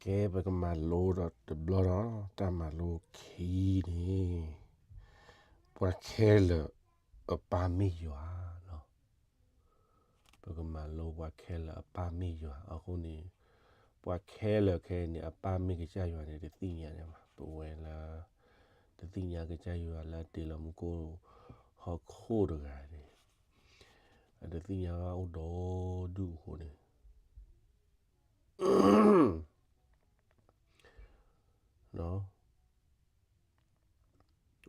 ကဲ ပကမၤလိဒီးတဘျီဒီး တၢ်မၤလိခံန့ၣ် ပှၤခဲလၢာ်အပၢ်မ့ၢ်ယွၤလီၤ. ပကမၤလိပှၤခဲလၢာ်အပၢ်မ့ၢ်ယွၤအဃိန့ၣ်, ပှၤခဲလၢာ်ခဲအံၤန့ၣ် အပၢ်မ့ၢ်ကစၢ်ယွၤန့ၣ် တသ့ၣ်ညါန့ၣ်ဘၣ်. ပဝဲလၢ တသ့ၣ်ညါကစၢ်ယွၤလၢအတ့လီၤမူခိၣ်ဟီၣ်ခိၣ်တဂၤန့ၣ်, အတသ့ၣ်ညါဘၣ်အိၣ်ဒီဒူၣ်အဃိန့ၣ်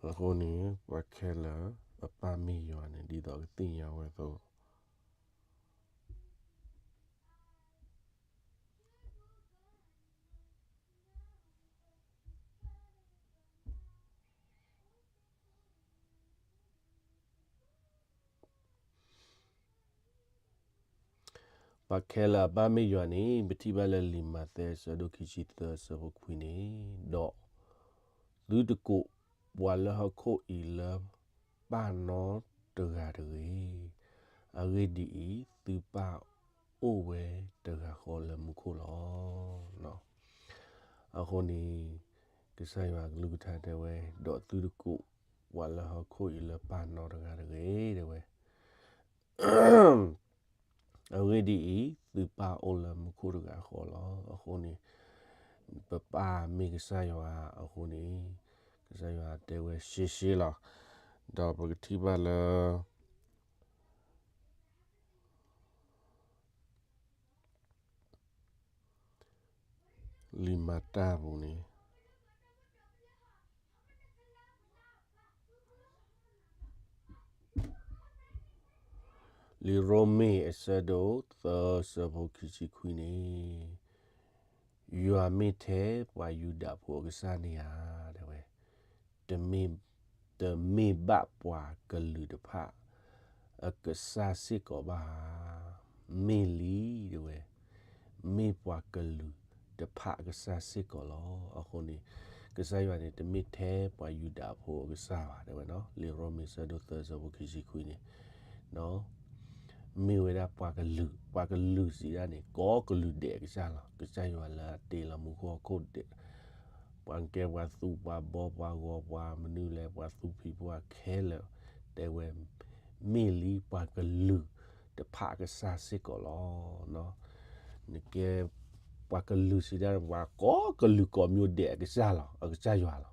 အဃိန့ၣ် ပှၤခဲလၢာ်အပၢ်မ့ၢ်ယွၤန့ၣ် ဒ်သိးကသ့ၣ်ညါဝဲအသိး ပှၤခဲလၢာ်အပၢ်မ့ၢ်ယွၤန့ၣ် ပထံၣ်ဘၣ်လၢလံာ်မးသဲ အဆၢဒိၣ်ခံဆံသၢ အဆၢဖိခွံန့ၣ်, ဒီးသုတကိးပှၤလၢဟီၣ်ခိၣ်အံၤလၢပၢ်နီတဂၤတဂ့ၤ. အဂ့ၢ်ဒ်အံၤ, သုပၢ်အိၣ်ဝဲတဂၤဃီလၢမူခိၣ်လီၤ. အဃိန့ၣ် ကစၢ်ယွၤကလုၢ်ကထါတဲဝဲ, ဒီးသုတကိးပှၤလၢဟီၣ်ခိၣ်အံၤလၢပၢ်နီတဂၤတဂ့ၤ တဲဝဲ. အဂ့ၢ်ဒ်အံၤ, သုပၢ်အိၣ်လၢမူခိၣ်တဂၤဃီလီၤ. အဃိန့ၣ် ပပၢ်မ့ၢ်ကစၢ်ယွၤအဃိန့ၣ်, ကစၢ်ယွၤတဲဝဲရှဲရှဲလီၤ. ဒီးပကထံၣ်ဘၣ်လၢ လံာ်မၤတၢ်အပူၤန့ၣ်, လံာ်ရိမ့ၤအဆၢဒိၣ်သၢ အဆၢဖိခံဆံခွံန့ၣ်, ယွၤမ့ၢ်ထဲပှၤယူဒၤဖိအကစၢ်န့ၣ်ဧါ, တဲဝဲ, တမ့ၢ်, တမ့ၢ်ဘၣ်ပှၤကလုာ်တဖၣ်အကစၢ်စ့ၢ်ကီးဘၣ်ဧါ, မ့ၢ်လံ တဲဝဲ, မ့ၢ်ပှၤကလုာ်တဖၣ်အကစၢ်စ့ၢ်ကီးလီၤ. အဃိန့ၣ် ကစၢ်ယွၤန့ၣ် တမ့ၢ်ထဲပှၤယူဒၤဖိအကစၢ်ဘၣ် တဲဝဲနီၤ. လံာ်ရိမ့ၤ အဆၢဒိၣ်သၢ အဆၢဖိခံဆံခွံန့ၣ် မ့ၢ်ဝဲဒၣ်ပှၤကလုာ်, ပှၤကလုာ်စံးဒၣ်န့ၣ် ကိးကလုာ်ဒဲးအကစၢ်လီၤ. ကစၢ်ယွၤလၢအတ့လီၤမူခိၣ်ဟီၣ်ခိၣ်ဒဲး, ပှၤကဲပှၤသူ ပှၤဘီ ပှၤဂီၤ ပှၤမနုၤလဲၣ်, ပှၤသူဖံး ပှၤခဲလၢာ်, တဲဝဲ, မ့ၢ်လံပှၤကလုာ်တဖၣ်အကစၢ်စ့ၢ်ကီးလီၤ. နကဲပှၤကလုာ်စံးဒၣ် ပှၤကိးကလုာ်ကိးမံၤဒဲးအကစၢ်လီၤ, အကစၢ်ယွၤလီၤ.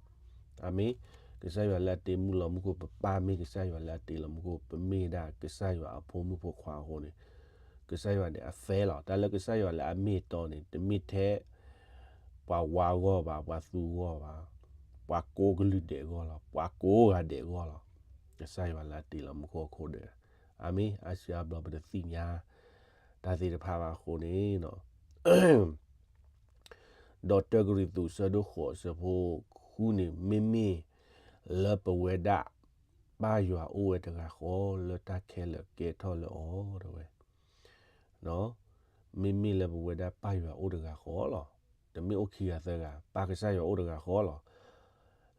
အမ့ၢ် ကစၢ်ယွၤလၢအတ့မူလီၤမူခိၣ်, ပပၢ်မ့ၢ်ကစၢ်ယွၤလၢအတ့လီၤမူခိၣ်, ပမ့ၢ်ဒၣ်ကစၢ်ယွၤအဖိမုၣ်ဖိခွါအဃိန့ၣ်, ကစၢ်ယွၤန့ၣ် အ fair လီၤ. တၢ်လၢကစၢ်ယွၤလၢအမ့ၢ်အတီန့ၣ် တမ့ၢ်ထဲ ပှၤဝါဂီၢ်ဘၣ်, ပှၤသူဂီၢ်ဘၣ်, ပှၤကိးကလုာ်ဒဲးအဂီၢ်လီၤ, ပှၤကိးဂၤဒဲးအဂီၢ်လီၤ. ကစၢ်ယွၤလၢအတ့လီၤမူခိၣ်ဟီၣ်ခိၣ်ဒဲး, အမ့ၢ် အါစုအါဘျီပတသ့ၣ်ညါတၢ်သ့ၣ်တဖၣ်ဘၣ်အဃိန့ၣ် ဒီးတၢကရံၣ်သူး အဆၢဒိၣ်ဃိး အဆၢဖိဃုန့ၣ်, မ့မ့ၢ်လၢပဝဲဒၣ်ပၢ်ယွၤအိၣ်ဝဲတဂၤဃီ လၢတၢ်ခဲလၢာ်ကဲထီၣ်လၢအီၤ တဲဝဲ. မ့မ့ၢ်လၢပဝဲဒၣ်ပၢ်ယွၤအိၣ်တဂၤဃီလီၤ. တမ့ၢ်အိၣ်ခံဂၤသၢဂၤ, ပၢ်ကစၢ်ယွၤအိၣ်တဂၤဃီလီၤ.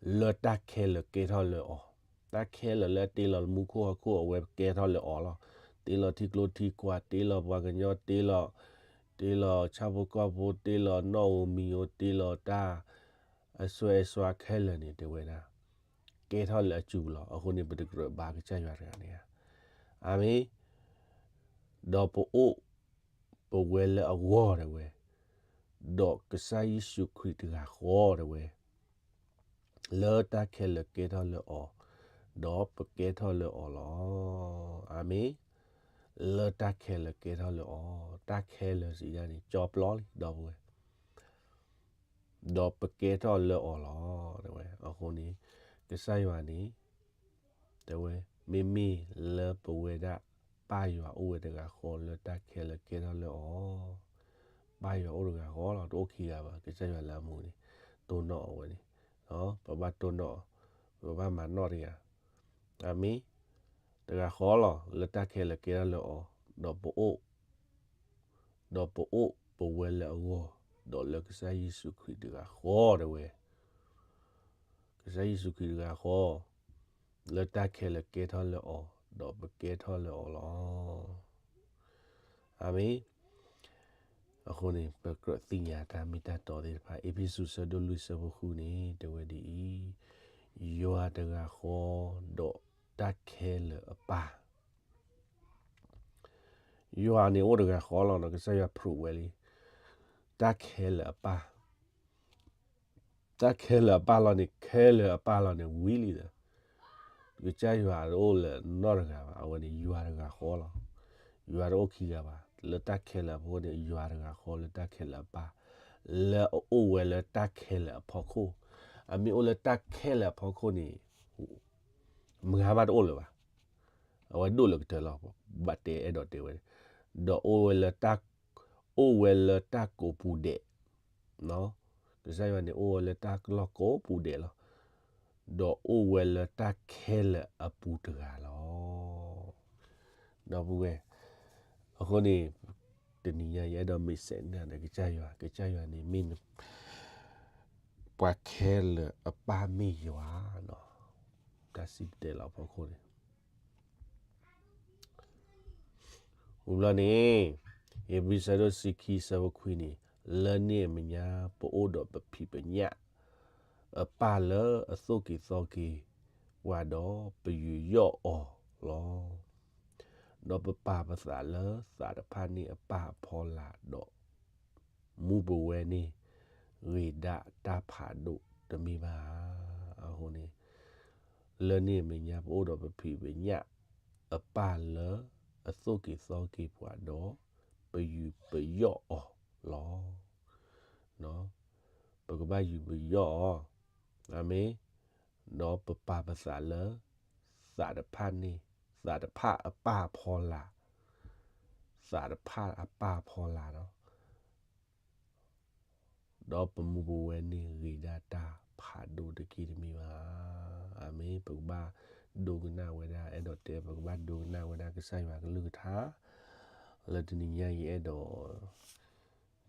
လၢတၢ်ခဲလၢာ်ကဲထီၣ်လၢအီၤ, တၢ်ခဲလၢာ်လၢတ့လီၤမူခိၣ်ဟီၣ်ခိၣ် အဝဲကဲထီၣ်လၢအီၤလီၤ. တ့လီၤထံကျိထံကွၢ်, တ့လီၤပှၤကညီ, တ့လီၤ, တ့လီၤဆၣ်ဖိကီၢ်ဖိ, တ့လီၤနီၣ်ဧိၤမံၤဧိၤ, တ့လီၤတၢ်အစွဲအစွါခဲလၢာ်န့ၣ် တဲဝဲဒၣ် ကဲထီၣ်လၢအစုပူၤလီၤ. အဃိန့ၣ် ပတကြၢးဘါကစၢ်ယွၤတဂၤန့ၣ်ဧါ. အမ့ၢ် ဒီးပအိၣ်ပဝဲလၢအဂီၢ် တဲဝဲ, ဒီးကစၢ်ယ့ၣ်ၡူးခရံာ်တဂၤဃီ တဲဝဲ, လၢတၢ်ခဲလၢာ်ကဲထီၣ်လၢအီၤ, ဒီးပကဲထီၣ်လၢအီၤလီၤ. အမ့ၢ် လၢတၢ်ခဲလၢာ်ကဲထီၣ်လၢအီၤ, တၢ်ခဲလၢာ်စံးဒၣ်န့ၣ် ကၠီပျီလံ ဒီပုၢ်ဝဲၢ် ဒီးပကဲထီၣ်လၢအီၤလီၤ တဲဝဲ. အဃိန့ၣ် ကစၢ်ယွၤန့ၣ် တဲဝဲ မ့မ့ၢ်လၢပဝဲဒၣ် ပၢ်ယွၤအိၣ်ဝဲတဂၤဃီ လၢတၢ်ခဲလၢာ်ကဲထီၣ်လၢအီၤ, ပၢ်ယွၤအိၣ်တဂၤဃီလီၤ. တအိၣ်ခံဂၤဘၣ်. ကစၢ်ယွၤလၢအမူန့ၣ် တိၢ်နီၣ်အီၤဝဲန့ၣ်, ပဘၣ်တိၢ်နီၣ်, ပဘၣ်မၤနီၣ်တဂၤ အမ့ၢ် တဂၤဃီလီၤ လၢတၢ်ခဲလၢာ်ကဲထီၣ်လၢအီၤ, ဒီးပအိၣ်, ဒီးပအိၣ်ပဝဲလၢအဂီၢ်, ဒီးလၢကစၢ်ယ့ၣ်ၡူးခရံာ်တဂၤဃီ တဲဝဲ. ကစၢ်ယ့ၣ်ၡူးခရံာ်တဂၤဃီ လၢတၢ်ခဲလၢာ်ကဲထီၣ်လၢအီၤ, ဒီးပကဲထီၣ်လၢအီၤလီၤ. အမ့ၢ် အဃိန့ၣ် ပကြၢးသ့ၣ်ညါတၢ်မ့ၢ်တၢ်တီသ့ၣ်တဖၣ် အ့းဖ့းစူး ဆၢဒိၣ်လွံၢ် ဆၢဖိဃုန့ၣ် တဲဝဲဒ်အံၤ, ယွၤတဂၤဃီ ဒီးတၢ်ခဲလၢာ်အပၢ် ယွၤန့ၣ်အိၣ်တဂၤဃီလီၤ. ကစၢ်ယွၤ prove ဝဲလံ တၢ်ခဲလၢာ်အပၢ်, တၢ်ခဲလၢာ်အပၢ်လီၤန့ၣ် ခဲလၢာ်အပၢ်လီၤန့ၣ် ဝံၤလံဒီး ကစၢ်ယွၤတအိၣ်လၢနီတဂၤဘၣ်. အဝဲန့ၣ်ယွၤတဂၤဃီလီၤ. ယွၤတအိၣ်ခံဂၤဘၣ်. လၢတၢ်ခဲလၢာ်အဖီခိၣ်န့ၣ် ယွၤတဂၤဃီလၢတၢ်ခဲလၢာ်အပၢ်, လၢအအိၣ်ဝဲလၢတၢ်ခဲလၢာ်အဖီခိၣ်. အမ့ၢ်အိၣ်လၢတၢ်ခဲလၢာ်အဖီခိၣ်န့ၣ် မုၢ်ဂၤမးတအိၣ်လၢၤဘၣ်. အဝဲဒိၣ်လၢကတၢၢ်လီၤ. ဘၣ်တဲအဲၣ်ဒိးတဲဝဲ, ဒီးအိၣ်ဝဲလၢတၢ်, အိၣ်ဝဲလၢတၢ်ကိးပူၤဒဲး, ကစၢ်ယွၤန့ၣ် အိၣ်ဝဲလၢတၢ်လီၢ်ကိးပူၤဒဲးလီၤ. ဒီးအိၣ်ဝဲလၢတၢ်ခဲလၢာ်အပူၤတဂၤလီၤ. ဒီပုၢ်ဝဲၢ်, အဃိန့ၣ် တနံၤညါယအဲၣ်ဒိးမ့ၢ်စဲးန့ၣ်ဒီး ကစၢ်ယွၤ, ကစၢ်ယွၤန့ၣ်မ့ၢ် ပှၤခဲလၢာ်အပၢ်မ့ၢ်ယွၤလီၤ. တၢ်စံၣ်တဲၤတဲလီၤအဖီခိၣ်န့ၣ် ဝံၤဘျီန့ၣ် ဧ့ၤဘြံၤ ဆၢဒိၣ်တဆံခံ ဆၢဖိခွံန့ၣ်, လၢန့ၣ်အမဲာ်ညါ ပအိၣ်ဒီးပဖံးပညၣ်အပၢ်လၢအသိၣ်က့ၤသီက့ၤပှၤဒီး ပယူးယီၣ်အီၤလီၤ. ဒီးပပာ်ပသးလၢသးတဖၣ်န့ၣ်အပၢ်အဖီလာ်ဒီး မူပဝဲန့ၣ် ဂ့ၤဒၣ်တၢ်ဖးဒိၣ်တမ့ၢ်ဘၣ်ဧါ. အဃိန့ၣ် လၢန့ၣ်အမဲာ်ညါ ပအိၣ်ဒီးပဖံးပညၣ်အပၢ်လၢအသိၣ်က့ၤသီက့ၤပှၤဒီး ပယူးပယီၣ်အီၤလီၤ. ပကဘၣ်ယူးပယီၣ်အီၤ, အၤမ့ၣ်, ဒီးပပာ်ပသးလၢ သးတဖၣ်န့ၣ်, သးတဖၣ်အပၢ်အဖီလာ်, သးတဖၣ်အပၢ်အဖီလာ်ဒီး ဒီးပမူပဝဲန့ၣ်ဂ့ၤဒၣ်တၢ်ဖးဒိၣ်တက့ၢ်တမ့ၢ်ဘၣ်. အၤမ့ၣ်, ပကဘၣ်ဒိကနၣ်ဝဲဒၣ်, အဲၣ်ဒိးတဲ ပကဘၣ်ဒိကနၣ်ဝဲဒၣ်ကစၢ်ယွၤကလုၢ်ကထါ, လၢတနံၤညါအံၤအဲၣ်ဒိး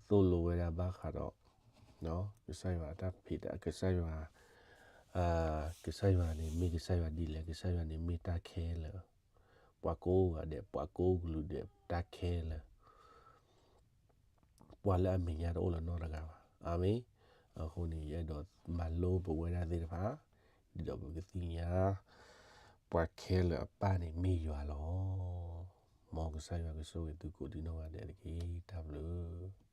သိၣ်လိဝဲဒၣ်ဘၣ်ဃးဒီး ကစၢ်ယွၤအတၢ်ဖံးတၢ်, ကစၢ်ယွၤ, ကစၢ်ယွၤန့ၣ်မ့ၢ်ကစၢ်ယွၤဒ်လဲၣ်, ကစၢ်ယွၤန့ၣ်မ့ၢ်တၢ်ခဲလၢာ်, ပှၤကိးဂၤဒဲး, ပှၤကိးကလုာ်ဒဲး, တၢ်ခဲလၢာ် ပှၤလၢအမဲာ်ညါတအိၣ်လၢၤနီတဂၤဘၣ်. အၤမ့ၣ်. အဃိန့ၣ် ယအဲၣ်ဒိးမၤလိပဝဲဒၣ်သ့ၣ်တဖၣ် ဒ်သိးပကသ့ၣ်ညါ ပှၤခဲလၢာ်အပၢ်န့ၣ်မ့ၢ်ယွၤလီၤ. မ်ကစၢ်ယွၤကဆိၣ်ဂ့ၤသုကိးဒံနီၢ်ဂၤဒဲးတက့ၢ်. တၢ်ဘျုး